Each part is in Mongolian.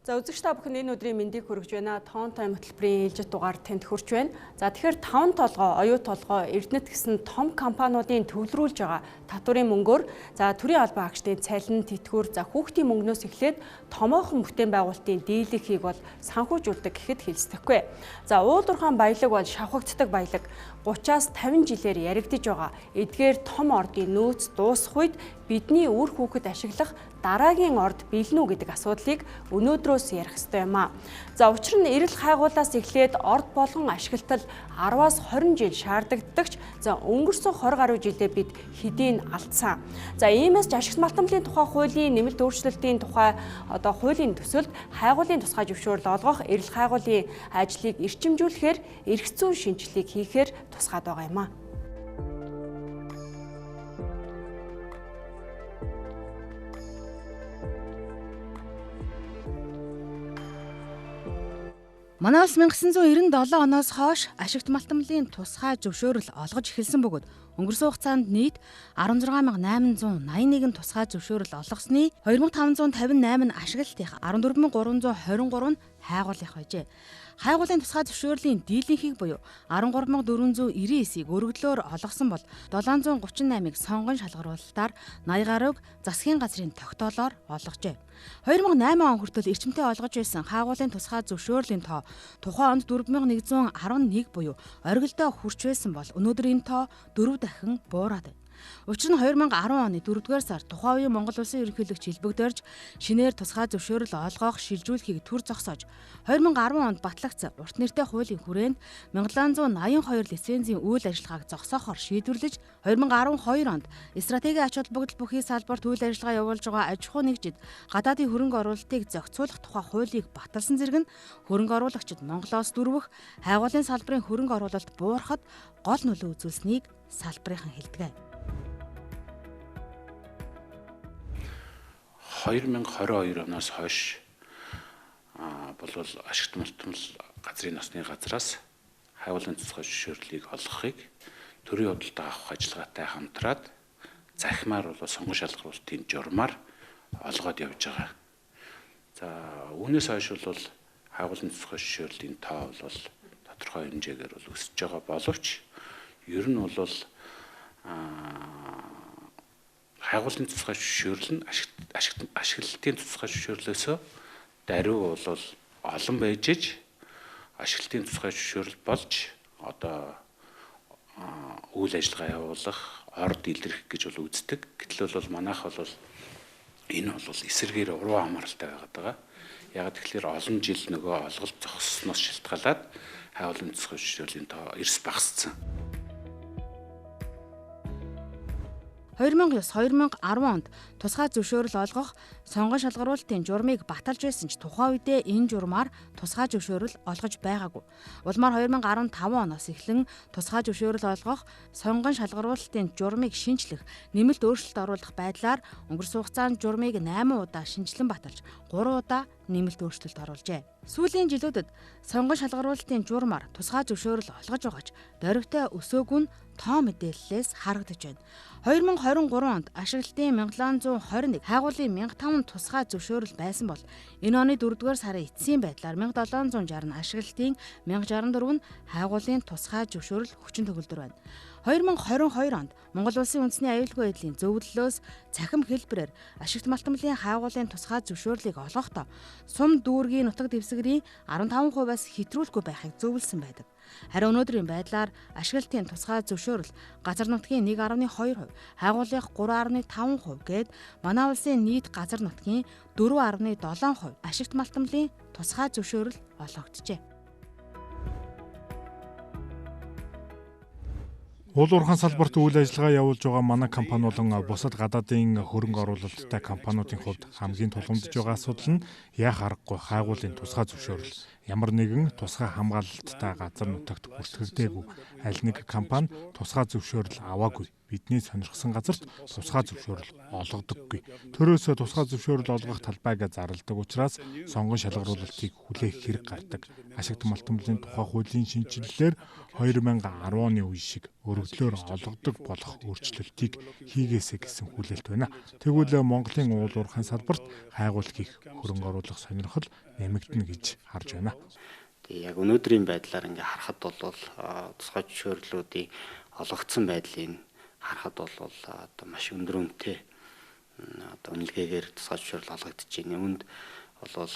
За үзэгч та бүхэн энэ өдрийн мэндийг хүргэж байна. Тоон тайм хөтөлбөрийн ээлжит дугаар танд хүрч байна. За тэгэхээр таван толгой, оюу толгой, Эрдэнэт гэсэн том компаниудын төвлөрүүлж байгаа татварын мөнгөөр за төрийн албан хаагчдын цалин, тэтгэвэр, за хүүхдийн мөнгнөөс эхлээд томоохон бүтээн байгуулалтын дийлэнхийг бол санхүүжүүлдэг гэхэд хэлцдэхгүй. За уул уурхайн баялаг бол шавхагддаг баялаг 30-аас 50 жилээр яригдж байгаа. Эдгээр том ордын нөөц дуусах үед бидний үр хүүхэд ашиглах дараагийн орд бэлнэ үү гэдэг асуудлыг өнөөдрөөс ярих ёстой юм а. За учир нь эрэл хайгуулаас эхлээд орд болгон ашиглалтал 10-аас 20 жил шаардагддагч за өнгөрсөн 20 гаруй жилдээ бид хэдийн алдсан. За иймээс ч ашигт малтамлын тухай хуулийн нэмэлт өөрчлөлтийн тухай одоо хуулийн төсөлд хайгуулын тусгай зөвшөөрөл олгох эрэл хайгуулын ажлыг эрчимжүүлэхээр эрх зүйн шинжилгээг хийхээр тусгаад байгаа юм а. Манай улс 1997 оноос хойш ашигт малтамлын тусгай зөвшөөрөл олгож эхэлсэн бөгөөд өнгөрсөн хугацаанд нийт 16881 тусгай зөвшөөрөл олгосны 2558 нь ашиглалтынх, 14323 нь хайгуулынх байжээ. Хайгуулын тусгай зөвшөөрлийн дийлэнхийг буюу 13499-ийг өргөдлөөр олгосон бол 738-ыг сонгон шалгаруулалтаар 80 гаруйг засгийн газрын тогтоолоор олгожээ. 2008 он хүртэл эрчимтэй олгож байсан хайгуулын тусгай зөвшөөрлийн тоо тухайн онд 4111 буюу оргилдоо хүрч байсан бол өнөөдөр энэ тоо 4 дахин буураад байна. Учир нь 2010 оны 4-р сар тухайн үеийн Монгол Улсын ерөнхийлөгч хэлбэгдэрж шинээр тусгай зөвшөөрөл олгох, шилжүүлэхийг төр зогсоож 2010 онд батлагдсан урт нэртэй хуулийн хүрээнд 1782 лицензийн үйл ажиллагааг зогсоохоор шийдвэрлэж 2012 онд стратегийн ач холбогдол бүхий салбарт үйл ажиллагаа явуулж байгаа аж ахуй нэгжид гадаадын хөрөнгө оруулалтыг зохицуулах тухай хуулийг баталсан зэрэг нь хөрөнгө оруулагчид Монголоос дөрвөх хайгуулын салбарын хөрөнгө оруулалт буурахад гол нөлөө үзүүлсэнийг салбарынхан хэлдэг. 2022 оноос хойш болвол ашигт малтмал газрын насны газраас хайгуулын тусгай зөвшөөрлийг олгохыг төрийн худалдаа авах ажиллагаатай хамтраад захимаар бол сонгон шалгаруулалтын журмаар олгоод явж байгаа. За үүнээс хойш бол хайгуулын тусгай зөвшөөрлийн тоо бол тодорхой хэмжээгээр бол өсөж байгаа боловч ер нь бол хайгуулын тусгай зөвшөөрөл нь ашиглалтын тусгай зөвшөөрлөөсөө даруй бол олон байж иж ашиглалтын тусгай зөвшөөрөл болж одоо үйл ажиллагаа явуулах, орд илрэх гэж бол үздэг. Гэтэл бол манайх бол энэ бол эсрэгээр уруу хамааралтай байгаад байгаа. Яг тэгэхээр олон жил нөгөө олголт зогссоноос шалтгаалаад хайгуулын тусгай зөвшөөрлийн тоо эрс багассан. 2009-2010 онд тусгай зөвшөөрөл олгох сонгон шалгаруулалтын журмыг баталж байсан ч тухайн үедээ энэ журмаар тусгай зөвшөөрөл олгож байгаагүй. Улмаар 2015 оноос эхлэн тусгай зөвшөөрөл олгох сонгон шалгаруулалтын журмыг шинчлэх, нэмэлт өөрчлөлт оруулах байдлаар өнгөрсөн хугацаанд журмыг 8 удаа шинжилэн баталж 3 удаа нэмэлт өөрчлөлт оруулжээ. Сүүлийн жилүүдэд сонгон шалгаруулалтын журмаар тусгай зөвшөөрөл олгож байгаа ч дөрвтэй өсөөгүй нь тоо мэдээллээс харагдаж байна. 2023 онд ашиглалтын 1721, хайгуулын 1005 тусгай зөвшөөрөл байсан бол энэ оны 4-р сарын эцсийн байдлаар 1760 ашиглалтын 1064 нь хайгуулын тусгай зөвшөөрөл хүчин төгөлдөр байна. 2022 онд Монгол Улсын үндэсний аюулгүй байдлын зөвлөлөөс цахим хэлбэрээр ашигт малтамлын хайгуулын тусгай зөвшөөрлийг олгохдоо сум дүүргийн нутаг дэвсгэрийн 15%-аас хэтрүүлэхгүй байхыг зөвлөсөн байдаг. Харин өнөөдрийн байдлаар ашиглалтын тусгай зөвшөөрөл газар нутгийн 1.2%, хайгуулынх 3.5% гээд манай улсын нийт газар нутгийн 4.7% ашигт малтамлын тусгай зөвшөөрөл олгогджээ. Уул уурхайн салбарт үйл ажиллагаа явуулж байгаа манай компани болон бусад гадаадын хөрөнгө оруулалттай компаниудын хувьд хамгийн тулгамдж байгаа асуудал нь яах аргагүй хайгуулын тусгай зөвшөөрөл. Ямар нэгэн тусгай хамгаалалттай газар нутагт бүртгэгдээгүй. Аль нэг компани тусгай зөвшөөрөл аваагүй. Бидний сонирхсан газарт тусгай зөвшөөрөл олгодоггүй. Төрөөсөө тусгай зөвшөөрөл олгох талбайг зарладаг учраас сонгон шалгаруулалтыг хүлээх хэрэг гардаг. Ашигт малтмлын тухай хуулийн шинэчлэлээр 2010 оны үе шиг өргөдлөөр олгодог болох өөрчлөлтийг хийгээсэй гэсэн хүлээлт байна. Тэгвэл Монголын уул уурхайн салбарт хайгуул хийх, хөрөнгө оруулах сонирхол нэмэгдэнэ гэж харж байна. Тэгээ яг өнөөдрийн байдлаар ингээ харахад бол тусгай зөвшөөрлүүдийн олгогдсон байдлыг харахад бол одоо маш өндөр үнэтэй одоо үнэлгээгээр тусгай зөвшөөрөл олгогдож байна. Үүнд бол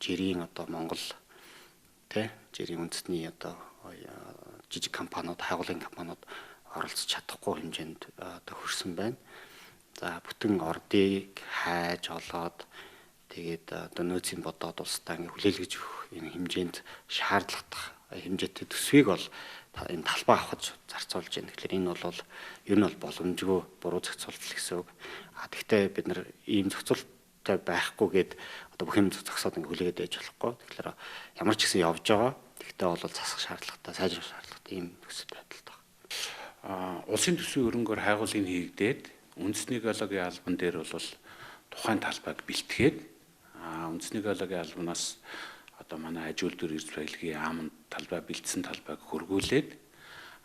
жирийн одоо Монгол тэ жирийн үндэсний одоо жижиг компаниуд, хайгуулын компаниуд оролцож чадахгүй хэмжээнд одоо хүрсэн байна. За бүтэн ордыг хайж олоод тэгээд одоо нөөцийн бодоод улстай ингээ хүлээлгэж өгөх энэ хэмжээнд шаардлагатай хэмжээтэй төсвийг бол энэ талбай авахд зарцуулж байна. Тэгэхээр энэ бол ер нь бол боломжгүй буруу зохицуулалт гэсэн үг. А тэгвэл бид нар ийм зохицуулттай байхгүйгээд одоо бүх юм зогсоод ингээ хүлээгээд байж болохгүй. Тэгэхээр ямар ч гэсэн явж байгаа. Тэгвэл бол засах шаардлагатай, сайжруулах шаардлагатай ийм нөхцөл байдалд байна. Улсын төсвийн хөрөнгөөр хайгуулын хийгдээд үндэсний геологийн албан дээр бол тухайн талбайг бэлтгээд үндэсний геологийн албанаас одоо манай аж үйлдвэр эрдэс баялагын ааманд талбай бэлдсэн талбайг хөргүүлээд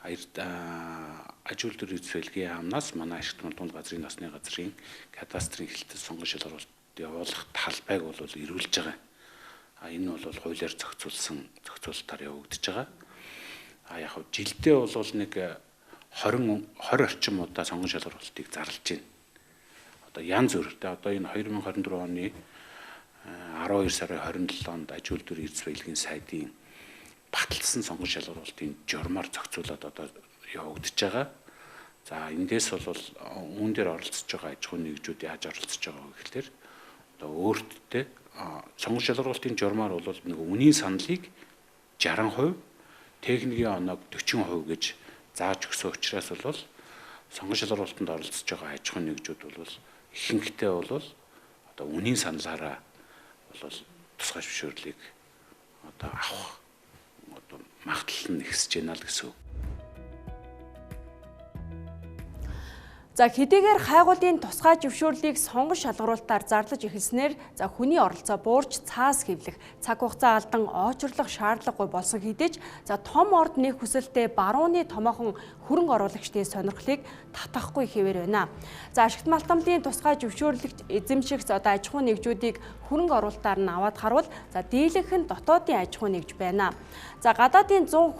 аж үйлдвэр эрдэс баялагын аамнаас манай ашигт малтмал газрын насны газрын кадастрын хэлтэд сонгон шалгаруулалт явуулах талбайг бол эрүүлж байгаа. Энэ бол хуулиар зохицуулсан зохицуулалтаар явагдаж байгаа. Яг хав жилдээ бол нэг 20 орчим удаа сонгон шалгаруулалтыг зарлж байна. Одоо янз бүртэй одоо энэ 2024 оны 12 сарын 27-нд аж үйлдвэр эрдэс баялагын сайдын баталсан сонгон шалгаруулалтын журмаар зохицуулаад одоо явагдаж байгаа. За эндээс бол үүн дээр оролцож байгаа аж ахуйн нэгжүүд яаж оролцож байгаа вэ гэхлээр одоо өөртөө сонгон шалгаруулалтын журмаар бол нэг үнийн саналыг 60%, техникийн оноог 40% гэж зааж өгсөн учраас бол сонгон шалгаруулалтанд оролцож байгаа аж ахуйн нэгжүүд бол ихэнхдээ бол одоо үнийн саналаараа бол тусгай зөвшөөрлийг одоо авах одоо магадлал нь ихсэж байна л гэсэн үг. За хэдийгээр хайгуулын тусгай зөвшөөрлийг сонгон шалгаруулалтаар зарлаж эхэлснээр за хүний оролцоо буурч цаас хэвлэх, цаг хугацаа алдан оочирлох шаардлагагүй болсон хэдий ч за том орд нэг хүсэлтэд барууны томоохон хөрөнгө оруулагчдын сонирхлыг татахгүй хэвээр байна. За ашигт малтамлын тусгай зөвшөөрлөгч эзэмшигч одоо аж ахуйн нэгжүүдийг хөрөнгө оруулалтаар нь аваад харуул за дийлэнх нь дотоодын аж ахуйн нэгж байна. За гадаадын 100%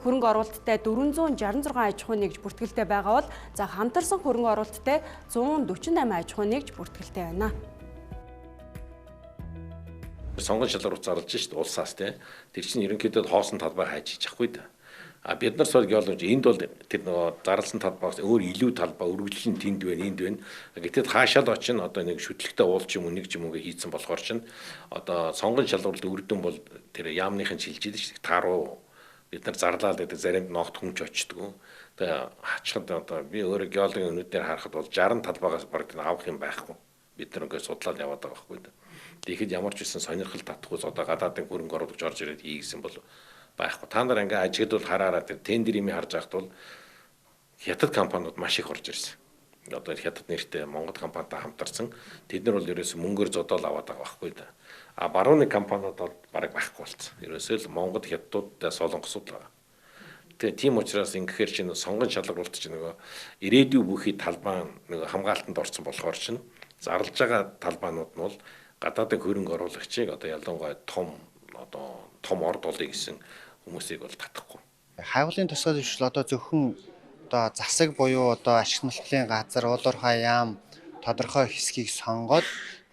хөрөнгө оруулалттай 466 аж ахуйн нэгж бүртгэлтэй байгаа бол за хамтарсан хөрөнгө оруулалттай 148 аж ахуйн нэгж бүртгэлтэй байна. Сонгон шалгаруулалт зарлж шít улсаас тий. Тэр чинь ерөнхийдөө хоосон талбай хайж хийж ахгүй да. А бид нар сол геологч энд бол тэр нөгөө зарласан талбайгаас өөр илүү талбай үргэлжлэн тэнд байна, энд байна. Гэтэл хаашаа л очин одоо нэг шүтлэгтэй уул ч юм уу нэг ч юм уу хийцэн болохоор чинь одоо сонгон шалгаруулалт өрдөн бол тэр яамныхын шилжиж шүү дээ. Тааруу бид нар зарлаа гэдэг заримд ногт хүмч очдгоо. Тэгээ хачхад одоо би өөрөө геологийн өнөдөр харахад бол 60 талбайгаас бараг авах юм байхгүй. Бид нар ингээд судлаад яваад байгаа байхгүй. Тэгэхэд ямар ч үсэн сонирхол татахгүй одоо гадаадын хөрөнгө оруулагч орж ирээд хийгсэн бол байхгүй. Та нар ингээ ажиглал бол хараараа тэр тендер юм харж байхад бол хятад компаниуд маш их орж ирсэн. Одоо хятад нэртэй Монгол компанитай хамтарсан. Тэд нар бол ерөөсөө мөнгөөр зодоол аваад байгаа байхгүй да. А барууны компаниуд бол бараг байхгүй болсон. Ерөөсөө л Монгол хятадуудтай солонгосууд л байгаа. Тэгээ тийм учраас ингэхээр чинь сонгон шалгаруулалт чинь нөгөө ирээдүй бүхий талбай нөгөө хамгаалтанд орсон болохоор чинь зарлж байгаа талбайнууд нь бол гадаадын хөрөнгө оруулагчийг одоо ялангуяа том одоо том орд олъё гэсэн хүмүүсийг бол татахгүй. Хайгуулын тусгай зөвшөөрөл одоо зөвхөн одоо засаг буюу одоо ашиг малтын газар, уул уурхай яам тодорхой хэсгийг сонгоод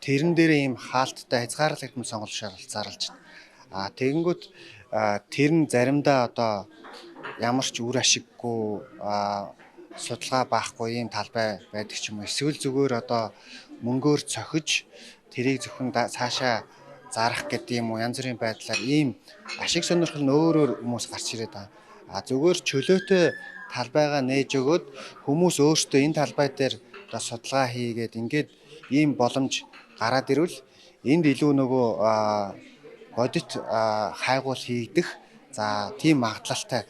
тэрэн дээр ийм хаалттай хязгаарлагдсан сонголт шалгалт зарлж байна. А тэгэнгүүт тэр нь заримдаа одоо ямар ч үр ашиггүй судалгаа байхгүй ийм талбай байдаг ч юм уу. Эсвэл зүгээр одоо мөнгөөр цохиж тэрийг зөвхөн цаашаа зарах гэдэг юм уу янз бүрийн байдлаар ийм ашиг сонирхол нь өөр өөр хүмүүс гарч ирээд байгаа. А зүгээр чөлөөтэй талбайгаа нээж өгөөд хүмүүс өөрсдөө энэ талбай дээр одоо судалгаа хийгээд ингээд ийм боломж гараад ирвэл энд илүү нөгөө бодит хайгуул хийгдэх за тийм магадлалтай.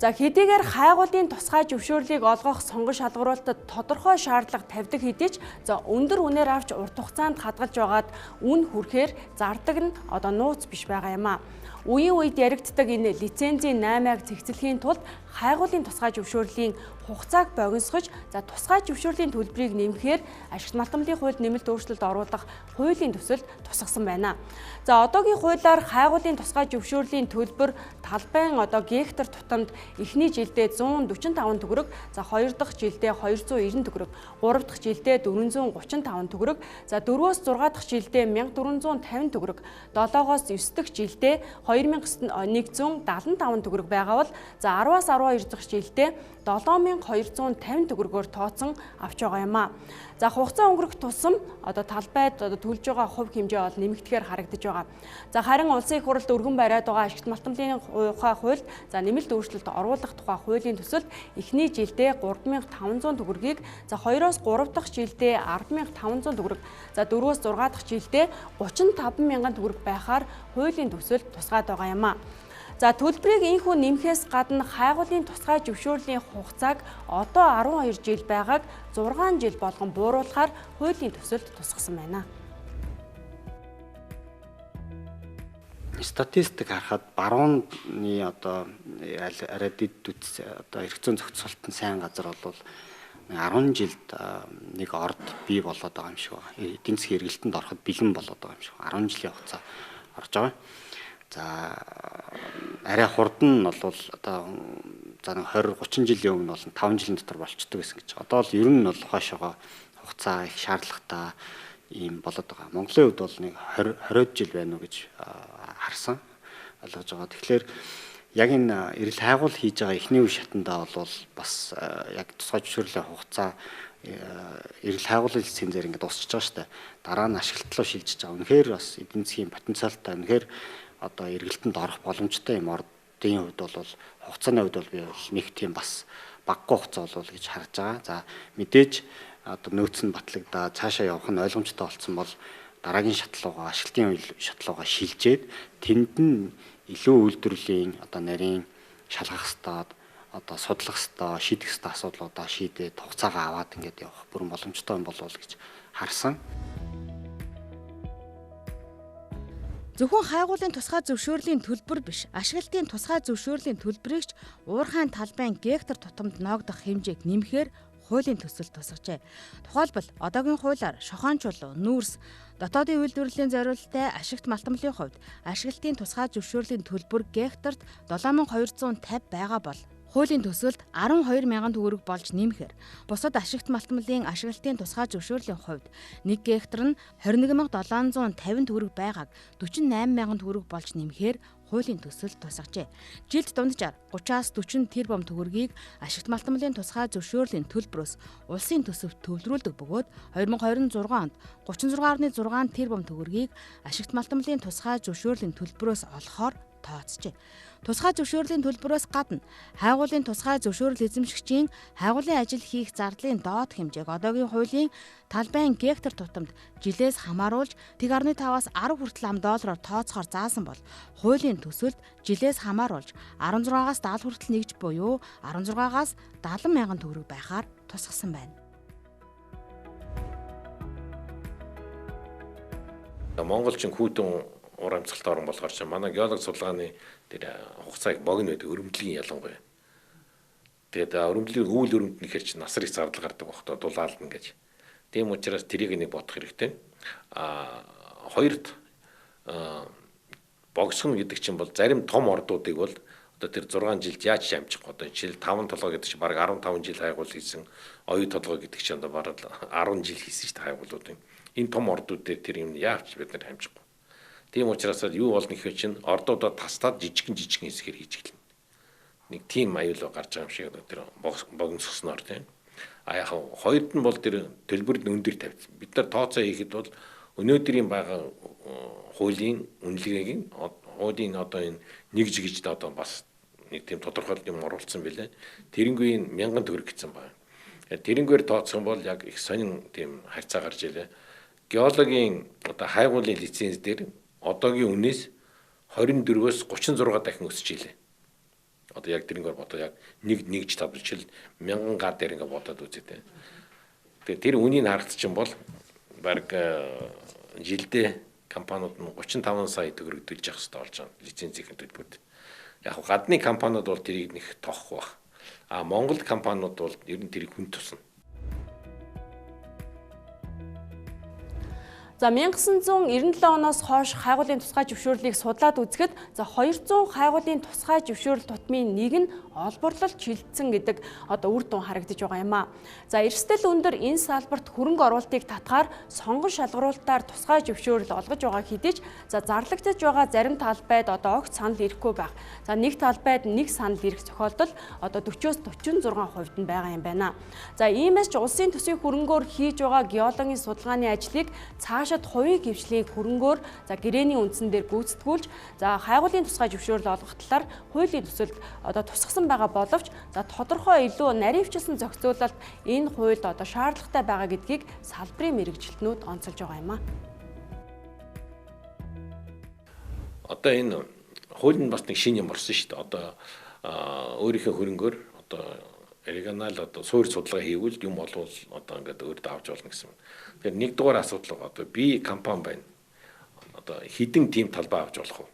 За хэдийгээр хайгуулын тусгай зөвшөөрлийг олгох сонгон шалгаруулалтад тодорхой шаардлага тавьдаг хэдий ч за өндөр үнээр авч урт хугацаанд хадгалж байгаад үн хүрэхээр зардаг нь одоо нууц биш байгаа юм а. Үеийн үед яригддаг энэ лицензийн 8-ыг зэгцлэхийн тулд хайгуулын тусгай зөвшөөрлийн хугацааг богиносгож за тусгай зөвшөөрлийн төлбөрийг нэмэхээр ашигт малтамлын хуульд нэмэлт өөрчлөлт оруулах хуулийн төсөлд тусгасан байна. За одоогийн хуулиар хайгуулын тусгай зөвшөөрлийн төлбөр талбайн одоо гектар тутамд эхний жилдээ 145 төгрөг, за хоёр дахь жилдээ 290 төгрөг, гурав дахь жилдээ 435 төгрөг, за 4-өөс 6 дахь жилдээ 1450 төгрөг, 7-оос 9 дахь жилдээ 2175 төгрөг байгаа бол за 10-аас 12 дахь жилдээ 7250 төгрөгөөр тооцсон авч байгаа юм а. За хугацаа өнгөрөх тусам одоо талбайд одоо төлж байгаа хувь хэмжээ бол нэмэгдэхээр харагдаж байгаа. За харин улсын их хурлд өргөн бариад байгаа ашигт малтамлын ухаан хуульд за нэмэлт өөрчлөлт оруулах тухай хуулийн төсөлд эхний жилдээ 3500 төгрөгийг, за 2-оос 3 дахь жилдээ 10500 төгрөг, за 4-өөс 6 дахь жилдээ 35000 төгрөг байхаар хуулийн төсөлд тусгаад байгаа юм а. За төлбөрийг энэхүү нэмэхээс гадна хайгуулын тусгай зөвшөөрлийн хугацааг одоо 12 жил байгааг 6 жил болгон бууруулахаар хуулийн төсөлд тусгасан байна. Статистик харахад барууны одоо арай дэд үтс одоо эрх зүйн зохицуулалт нь сайн газар бол 10 жилд нэг орд бий болоод байгаа юм шиг байна. Эдийн засгийн эргэлтэнд ороход бэлэн болоод байгаа юм шиг. 10 жилийн хугацаа орж байгаа. За арай хурдан нь бол одоо за 20 30 жилийн өмнө бол 5 жилийн дотор болчдөг гэсэн гэж. Одоо л ер нь бол хойшоогоо хугацаа их шаардлагатай ийм болоод байгаа. Монголын хувьд бол нэг 20 жил байна уу гэж харсан ойлгож байгаа. Тэгэхээр яг энэ эрэл хайгуул хийж байгаа эхний үе шатандаа бол бас яг тусгай зөвшөөрлийн хугацаа эрэл хайгуулын лицензээр ингээд дуусчихж байгаа шүү дээ. Дараа нь ашиглалт руу шилжиж байгаа. Үнэхээр бас эдийн засгийн потенциалтай үнэхээр одоо эргэлтэнд орох боломжтой юм ордын хувьд бол хугацааны хувьд бол би бол нэг тийм бас багагүй хугацаа бол гэж харж байгаа. За мэдээж одоо нөөц нь батлагдаа цаашаа явах нь ойлгомжтой болсон бол дараагийн шатлуугаа ашиглалтын үйл шатлуугаа шилжээд тэнд нь илүү үйлдвэрлэлийн одоо нарийн шалгах ёстой, одоо судлах ёстой, шийдэх ёстой асуудлуудаа шийдээд хугацаагаа аваад ингээд явах бүрэн боломжтой юм болов уу гэж харсан. Зөвхөн хайгуулын тусгай зөвшөөрлийн төлбөр биш, ашиглалтын тусгай зөвшөөрлийн төлбөрийг ч уурхайн талбайн гектар тутамд ноогдох хэмжээг нэмэхээр хуулийн төсөл тусгажээ. Тухайлбал одоогийн хуулиар шохоон чулуу, нүүрс, дотоодын үйлдвэрлэлийн зориулттай ашигт малтамлын хувьд ашиглалтын тусгай зөвшөөрлийн төлбөр гектарт 7250 байгаа бол хуулийн төсөлд 12000 төгрөг болж нэмэхээр бусад ашигт малтмалын ашиглалтын тусгай зөвшөөрлийн хувьд 1 гектар нь 21750 төгрөг байгааг 48000 төгрөг болж нэмэхээр хуулийн төсөл тусгажээ. Жилд дунджаар 30-аас 40 тэрбум төгрөгийг ашигт малтмалын тусгай зөвшөөрлийн төлбөрөөс улсын төсөвт төвлөрүүлдэг бөгөөд 2026 онд 36.6 тэрбум төгрөгийг ашигт малтмалын тусгай зөвшөөрлийн төлбөрөөс олохоор тооцжээ. Тусгай зөвшөөрлийн төлбөрөөс гадна хайгуулын тусгай зөвшөөрөл эзэмшигчийн хайгуулын ажил хийх зардлын доод хэмжээг одоогийн хуулийн талбайн гектар тутамд жилээс хамааруулж 1.5-аас 10 хүртэл ам доллараар тооцохоор заасан бол хуулийн төсөлд жилээс хамааруулж 16-аас 70 хүртэл нэгж буюу 16-аас 70 мянган төгрөг байхаар тусгасан байна. Монголчин хүйтэн уур амьсгалтай орн болохоор чинь манай геолог судалгааны тэр хугацааг богино байдаг өрөмдлийн ялангуяа. Тэгээд өрөмдлийн өвөл өрөмд нэхэр чинь насар их зардал гардаг бох та дулаална гэж. Тийм учраас тэрийг нэг бодох хэрэгтэй. А хоёрт богсгоно гэдэг чинь бол зарим том ордуудыг бол одоо тэр 6 жилд яаж ч амжихгүй. Одоо жишээл 5 толгой гэдэг чинь бараг 15 жил хайгуул хийсэн, оюу толгой гэдэг чинь одоо бараг 10 жил хийсэн шүү дээ хайгуулуудын. Энэ том ордууд дээр тэр юм яавч бид нар амжихгүй. Тийм учраас юу болно гэхээр чинь ордуудаа тастаад жижигэн жижигэн хэсгээр хийж эхэлнэ. Нэг тийм аюул гарч байгаа юм шиг тэр богиносгосноор тийм. А яг хоёрд нь бол тэр төлбөрд өндөр тавьсан. Бид нар тооцоо хийхэд бол өнөөдрийн байгаа хуулийн үнэлгээг хуулийн одоо энэ нэгж гэж одоо бас Нэг тийм тодорхойлолт юм оруулсан билээ. Тэрнгүй 1000 төгрөг гэсэн байна. Тэрнгээр тооцох юм бол яг их сонин тийм харьцаа гарч илээ. Геологийн одоо хайгуулын лиценз дээр одоогийн үнээс 24-өөс 36 дахин өсөж илээ. Одоо яг тэрнгээр бодоо яг нэг нэгж тавьчихл 1000 гар дээр ингээ бодоод үзээ тэ. Тэгээ тэр үнийг харахад чинь бол баг жилдээ компаниуд нь 35 сая төгрөг төлж явах хэрэгтэй болж байгаа лицензийн төлбөрт. Яг гадны компаниуд бол тэрийг нэг тоохгүй баг. А Монгол компаниуд бол ер нь тэрийг хүн тусна. За 1997 оноос хойш хайгуулын тусгай зөвшөөрлийг судлаад үзэхэд за 200 хайгуулын тусгай зөвшөөрөл тутмын нэг нь олборлолт шилжсэн гэдэг одоо үр дүн харагдаж байгаа юм а. За эрсдэл өндөр энэ салбарт хөрөнгө оруулалтыг татгаар сонгон шалгаруулалтаар тусгай зөвшөөрөл олгож байгаа хэдий ч за зарлагдаж байгаа зарим талбайд одоо огт санал ирэхгүй байх. За нэг талбайд нэг санал ирэх тохиолдол одоо 40-оос 46% нь байгаа юм байна. За иймээс ч улсын төсвийн хөрөнгөөр хийж байгаа геологийн судалгааны ажлыг цааш хувийн хвшлийн хөрөнгөөр за гэрээний үндсэн дээр гүйцэтгүүлж за хайгуулын тусгай зөвшөөрөл олгох талаар хуулийн төсөлд одоо тусгасан байгаа боловч за тодорхой илүү наривчлсан зохицуулалт энэ хуульд одоо шаардлагатай байгаа гэдгийг салбарын мэргэжилтнүүд онцолж байгаа юм а. Одоо энэ хууль нь бас нэг шинэ юм орсон шүү дээ. Одоо өөрийнхөө хөрөнгөөр одоо регионал одоо суурь судалгаа хийвэл юм болвол одоо ингээд өөр давж болно гэсэн. Тэгэхээр нэг дугаар асуудал байгаа. Одоо би компани байна. Одоо хідэн тим талбай авч болох уу?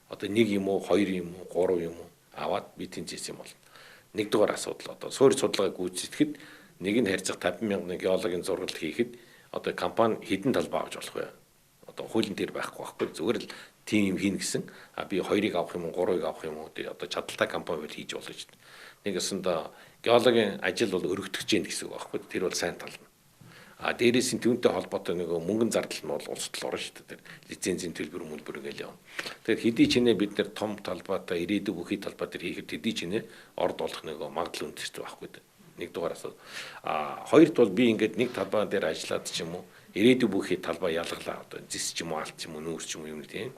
Одоо нэг юм уу, хоёр юм уу, гурав юм уу аваад би тэнцээс юм болно. Нэг дугаар асуудал одоо суурь судалгааг гүйцэтгэхэд нэг нь харьцах 50 мянган геологийн зургалт хийхэд одоо компани хідэн талбай авч болох вэ? Одоо хуулийн дээр байхгүй байхгүй. Зүгээр л тийм юм хийнэ гэсэн. А би хоёрыг авах юм уу, гурвыг авах юм уу? Одоо чадaltaй компани бол хийж болно шүү дээ. Нэг өсөндөө геологийн ажил бол өргөдөх гэж гэсэн үг байхгүй. Тэр бол сайн тал нь. А дээрээс нь түүнтэй холбоотой нөгөө мөнгөн зардал нь бол улс тал орно шүү дээ. Тэр лицензийн төлбөр мөлбөр ингээл явна. Тэгэхээр хэдий ч нэ бид нэр том талбайтай ирээдүй бүхий талбай дээр хийхэд хэдий ч нэ орд болох нөгөө магадлал өндөртэй байхгүй дээ. Нэг дугаар асуудал. А хоёрт бол би ингээд нэг талбай дээр ажиллаад ч юм уу ирээдүй бүхий талбай ялгалаа одоо зис ч юм уу алт ч юм уу нүүрс ч юм уу юм тийм.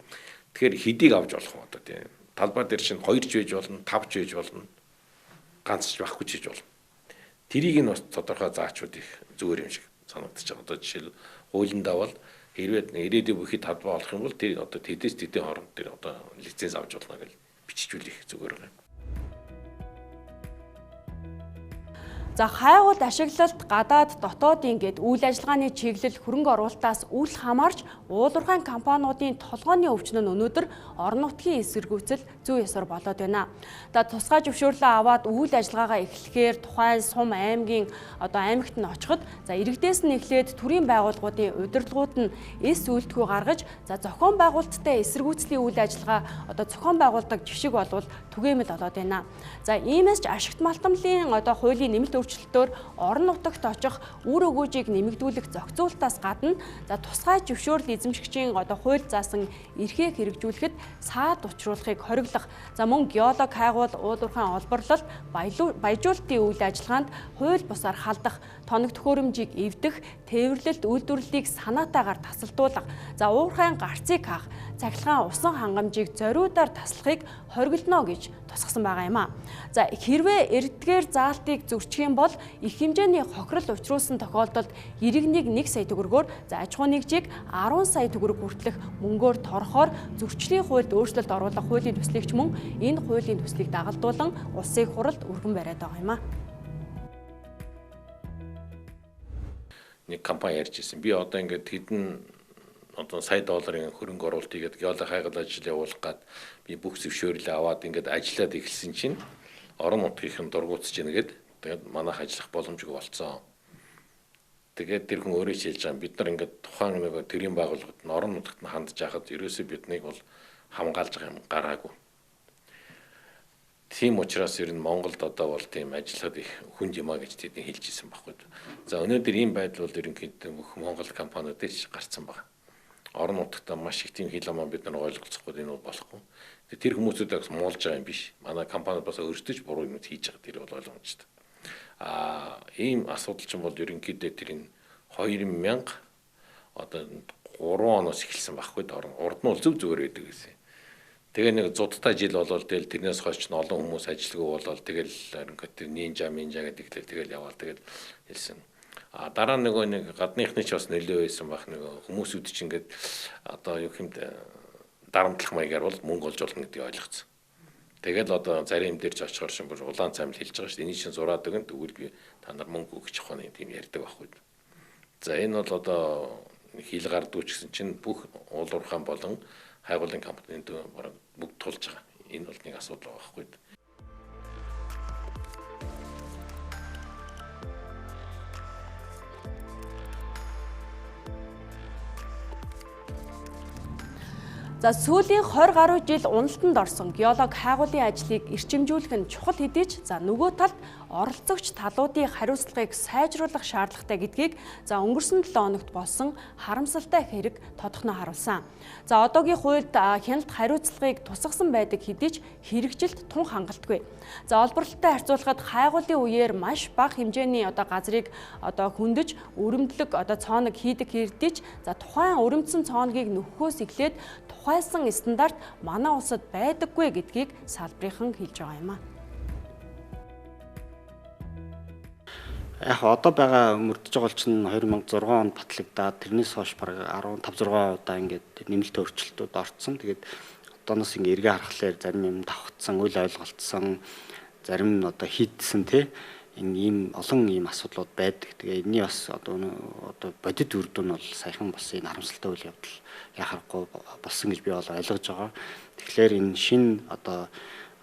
Тэгэхээр хэдийг авч болох вэ одоо тийм. Талбай дээр чинь хоёр ч байж болно, тав ч байж болно. Ганц ч байхгүй ч хийж болно. Тэрийг нь бас тодорхой заачуд их зүгээр юм шиг санагдчих байгаа. Одоо жишээл хуулиндаа бол хэрвээ ирээдүйн бүхий талбай олох юм бол тэр одоо тэдэс тэдийн хооронд тэр одоо лиценз авч болно гэж биччихүүлэх зүгээр юм. За хайгуулт ашиглалт гадаад дотоодын гээд үйл ажиллагааны чиглэл хөрөнгө оруулалтаас үл хамаарч уулуурхайн компаниудын толгойн өвчин нь өнөөдөр орон нутгийн эсэргүүцэл зүй ёсоор болоод байна. За тусгай зөвшөөрлөө аваад үйл ажиллагаагаа эхлэхээр тухайн сум аймгийн одоо аймагт нь очиход за иргэдээс нь эхлээд төрийн байгууллагуудын удирдлагууд нь эс үйлдэлгүй гаргаж за зохион байгуулалттай эсэргүүцлийн үйл ажиллагаа одоо зохион байгуулдаг жишг болвол түгээмэл болоод байна. За иймээс ч ашигт малтамлын одоо хуулийн нэмэлт өөрчлөлтөөр орон нутагт очих үр өгөөжийг нэмэгдүүлэх зохицуултаас гадна за тусгай зөвшөөрөл эзэмшигчийн одоо хууль заасан эрхээ хэрэгжүүлэхэд саад учруулахыг хориглох за мөн геолог хайгуул уулуурхайн олборлолт баяжуулалтын үйл ажиллагаанд хууль бусаар халдах тоног төхөөрөмжийг эвдэх тээвэрлэлт үйлдвэрлэлийг санаатайгаар тасалдуулах за уурхайн гарцыг хаах цахилгаан усан хангамжийг зориудаар таслахыг хориглоно гэж тусгасан байгаа юм а. За хэрвээ эрдгээр заалтыг зөрчих юм бол их хэмжээний хохирол учруулсан тохиолдолд иргэнийг 1 сая төгрөгөөр за аж ахуй нэгжийг 10 сая төгрөг хүртэлх мөнгөөр торохоор зөрчлийн хуульд өөрчлөлт оруулах хуулийн төслийг ч мөн энэ хуулийн төслийг дагалдуулан улсын хуралд өргөн бариад байгаа юм а. Нэг компани ярьж ирсэн. Би одоо ингээд хэдэн одоо сая долларын хөрөнгө оруулалт хийгээд геолог хайгал ажил явуулах гад би бүх зөвшөөрлөө аваад ингээд ажиллаад эхэлсэн чинь орон нутгийнхэн дургуутсаж ийнэ гээд тэгээд манайх ажиллах боломжгүй болцсон. Тэгээд тэр хүн өөрөө хэлж байгаа бид нар ингээд тухайн нэг төрийн байгууллагад нь орон нутагт нь хандж байхад ерөөсөө биднийг бол хамгаалж байгаа юм гараагүй. Тийм учраас ер нь Монголд одоо бол тийм ажиллахад их хүнд юм а гэж тэдний хэлж ирсэн байхгүй. За өнөөдөр ийм байдал бол ерөнхийдөө бүх Монгол компаниуд дээр гарцсан байна. Орон нутагтаа маш их тийм хил амаа бид нар ойлголцохгүй энэ бол болохгүй. Тэр хүмүүсүүдээ бас муулж байгаа юм биш. Манай компаниуд бас өөрсдөө ч буруу юмуд хийж байгаа тэр бол ойлгомжтой. Аа ийм асуудал чинь бол ерөнхийдөө тэр энэ 2000 одоо 3 оноос эхэлсэн байхгүй. Урд нь бол зөв зүгээр байдаг гэсэн. Тэгээ нэг зудтай жил болол тэгэл тэрнээс хойш ч олон хүмүүс ажилгүй болол тэгэл ингээд тэр нинжа минжа гэдэг тэгэл яваал тэгэл хэлсэн. А дараа нь нөгөө нэг гадныхны ч бас нөлөө байсан байх, нөгөө хүмүүсүүд ч ингээд одоо юу хэмд дарамтлах маягаар бол мөнгө олж болно гэдгийг ойлгоцсон. Тэгэл одоо зарим юм дээр ч очихоор шин бүр улаан цаймл хэлж байгаа шүү дээ. Эний чинь зураад өгөн тэгвэл би та нар мөнгө өгч явах нь тийм ярьдаг байхгүй. За энэ бол одоо хил гардуу ч гэсэн чинь бүх уул уурхаан болон хайгуулын компанийн бүгд тулж байгаа. Энэ бол нэг асуудал байгаа байхгүй. За сүүлийн 20 гаруй жил уналтанд орсон геолог хайгуулын ажлыг эрчимжүүлэх нь чухал хэдий ч за нөгөө талд оролцогч талуудын хариуцлагыг сайжруулах шаардлагатай гэдгийг за өнгөрсөн 7 хоногт болсон харамсалтай хэрэг тодорхой харуулсан. За одоогийн хуульд хяналт хариуцлагыг тусгасан байдаг хэдий ч хэрэгжилт тун хангалтгүй. За олборлолттой харьцуулахад хайгуулын үеэр маш бага хэмжээний одоо газрыг одоо хөндөж өрөмдлөг одоо цооног хийдэг хэдий ч за тухайн өрөмдсөн цооногийг нөхөхөөс эхлээд тухайсан стандарт манай улсад байдаггүй гэдгийг салбарынхан хэлж байгаа юм а. Яг одоо байгаа мөрдөж байгаа чинь 2006 онд батлагдаад тэрнээс хойш бараг 15 6 удаа ингээд нэмэлт өөрчлөлтүүд орцсон. Тэгээд одооноос ингээд эргээ харахлаар зарим юм давхцсан, үл ойлголцсон, зарим нь одоо хийдсэн тий энэ ийм олон ийм асуудлууд байдаг. Тэгээ энэний бас одоо бодит үр дүн бол саяхан болсон энэ харамсалтай үйл явдал яхахгүй болсон гэж би бол ойлгож байгаа. Тэгэхээр энэ шинэ одоо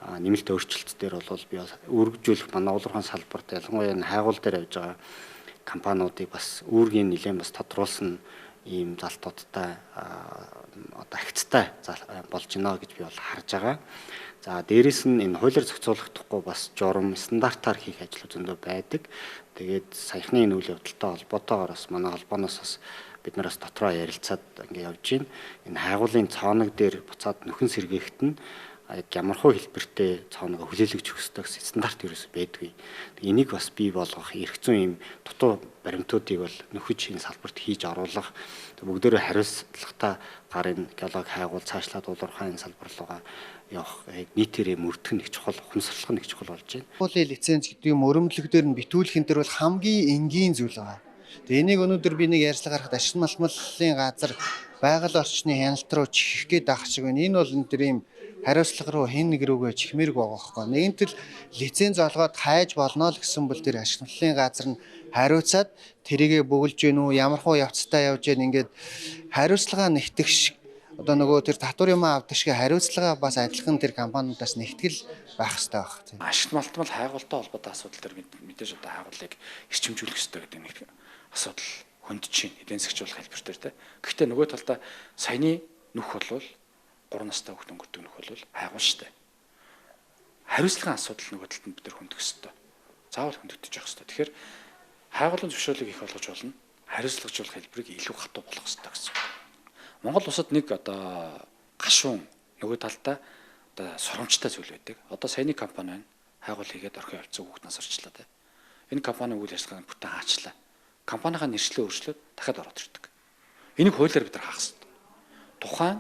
нэмэлт өөрчлөлт дээр бол би үргэлжлүүлэх манай уул уурхайн салбарт ялангуяа энэ хайгуул дээр явж байгаа компаниудыг бас үүргийн нэлээд бас тодруулсан ийм залтуудтай одоо агцтай болж байна гэж би бол харж байгаа. За дээрэс нь энэ хуулиар зохицуулахдахгүй бас журам стандартаар хийх ажил зөндөө байдаг. Тэгээд саяхны энэ үйл явдалтай холбоотойгоор бас манай холбооноос бас бид нараас дотроо ярилцаад ингэ явж байна. Энэ хайгуулын цооног дээр буцаад нөхөн сэргээхт нь яг ямархуу хэлбэртэй цооногоо хүлээлгэж өгөх ёстой гэсэн стандарт ерөөсөө байдгүй. Энийг бас бий болгох эрх зүйн ийм дутуу баримтуудыг бол нөхөж энэ салбарт хийж оруулах бүгдээрээ хариуцлагатай гарын геолог хайгуул цаашлаад уул уурхайн энэ салбар руугаа явах нийтээрээ мөрдөх нь их чухал, ухамсарлах нь их чухал болж байна. Хуулийн лиценз гэдэг юм өрөмдлөг дээр нь битүүлэхин дээр бол хамгийн энгийн зүйл байгаа. Тэгээ энийг өнөөдөр би нэг ярьцлага гаргахад ашиг малмаллын газар байгаль орчны хяналт руу чихэх гээд ах шиг байна. Энэ бол энэ төр ийм хариуцлага руу хэн нэг рүүгээ чихмээрг байгаа байхгүй. Нэгэнт л лиценз олгоод хайж болно л гэсэн бол тэр ашиг маллын газар нь хариуцаад тэрийгэ бөглөж гин үү, ямар хуу явцтай явж гин ингээд хариуцлага нэгтгэх шиг одоо нөгөө тэр татвар юм авдаг шиг хариуцлага бас адилхан тэр компаниудаас нэгтгэл байх хэрэгтэй байх. Ашиг малтмал хайгуултай холбоотой асуудал дээр мэдээж одоо хайгуулыг эрчимжүүлэх хэрэгтэй гэдэг нэг асуудал хөндөж чинь эдийн засгч болох хэлбэр дээр те. Гэхдээ нөгөө талдаа саяны нүх болвол 3 настай хүүхд өнгөрдөг нөх бол хайгуул штэ. Хариуцлагын асуудал нөгөө талд нь бид нар хөндөх ёстой. Заавал хөндөгдөж явах ёстой. Тэгэхээр хайгуулын зөвшөөрлийг их болгож болно. Хариуцлагажуулах хэлбэрийг илүү хатуу болгох ёстой гэсэн. Монгол улсад нэг одоо гашуун нөгөө талдаа одоо сурамжтай зүйл байдаг. Одоо саяны компани байна. Хайгуул хийгээд орхио явцсан хүүхд нас орчлоо те. Энэ компани үйл ажиллагааг бүтэн хаачлаа. Компанийнхаа нэршлээ өөрчлөөд дахиад ороод ирдэг. Энийг хуулиар бид нар хаах ёстой. Тухайн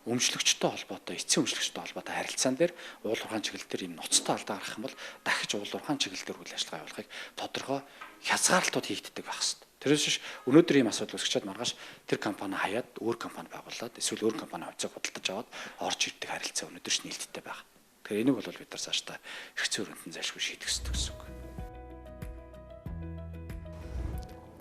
өмчлөгчтэй холбоотой, эцсийн өмчлөгчтэй холбоотой харилцаан дээр уул уурхайн чиглэл дээр ийм ноцтой алдаа гарах юм бол дахиж уул уурхайн чиглэл дээр үйл ажиллагаа явуулахыг тодорхой хязгаарлалтууд хийгддэг байх хэрэгтэй. Тэрээс биш өнөөдөр ийм асуудал үүсгэчихэд маргааш тэр компани хаяад өөр компани байгуулад эсвэл өөр компани хувьцааг худалдаж аваад орж ирдэг харилцаа өнөөдөр ч нээлттэй байгаа. Тэгэхээр энийг бол бид нар цаашдаа эрх зүйн өрөөнд зайлшгүй шийдэх ёстой гэсэн үг.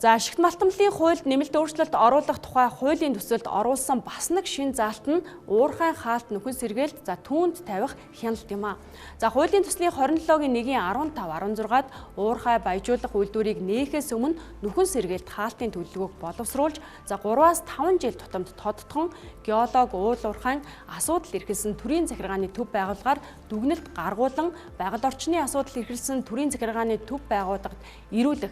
За ашигт малтамлын хуульд нэмэлт өөрчлөлт оруулах тухай хуулийн төсөлд оруулсан бас нэг шин заалт нь уурхайн хаалт нөхөн сэргээлт за түүнд тавих хяналт юм а. За хуулийн төслийн 27-гийн 1-ийн 15 16-ад уурхай баяжуулах үйлдвэрийг нээхээс өмнө нөхөн сэргээлт хаалтын төлөвлөгөөг боловсруулж за 3-аас 5 жил тутамд тодтгон геолог уул уурхайн асуудал эрхэлсэн төрийн захиргааны төв байгууллагаар дүгнэлт гаргуулан байгаль орчны асуудал эрхэлсэн төрийн захиргааны төв байгууллагад ирүүлэх.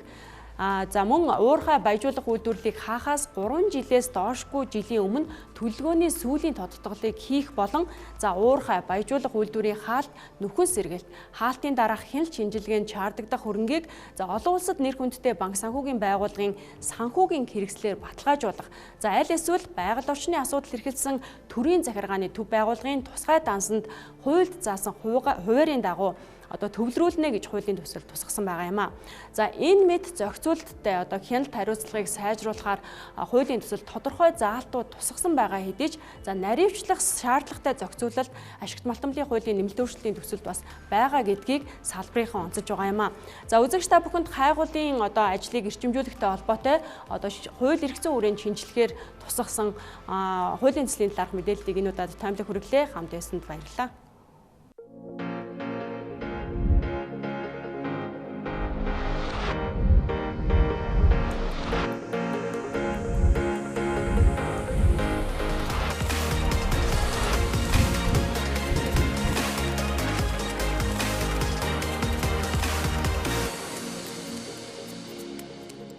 За мөн уурхай баяжуулах үйлдвэрлэлийг хаахаас 3 жилээс доошгүй жилийн өмнө төлөвлөгөөний сүүлийн тодтголыг хийх болон за уурхай баяжуулах үйлдвэрийн хаалт, нөхөн сэргэлт, хаалтын дараах хяналт шинжилгээнд шаардагдах хөрөнгийг за олон улсад нэр хүндтэй банк санхүүгийн байгууллагын санхүүгийн хэрэгслээр баталгаажуулах, за аль эсвэл байгаль орчны асуудал эрхэлсэн төрийн захиргааны төв байгууллагын тусгай дансанд хуульд заасан хуваарийн дагуу одоо төвлөрүүлнэ гэж хуулийн төсөл тусгасан байгаа юм а. За энэ мэт зохицуулттай одоо хяналт хариуцлагыг сайжруулахаар хуулийн төсөл тодорхой заалтууд тусгасан байгаа хэдий ч за наривчлах шаардлагатай зохицуулалт ашигт малтамлын хуулийн нэмэлт өөрчлөлтийн төсөлд бас байгаа гэдгийг салбарынхан онцож байгаа юм а. За үзэгч та бүхэнд хайгуулын одоо ажлыг эрчимжүүлэхтэй холбоотой одоо хууль эрх зүйн хүрээнд шинжилгээр тусгасан хуулийн төслийн талаарх мэдээллийг энэ удаад таймлаг хүргэлээ. Хамт байсанд баярлалаа.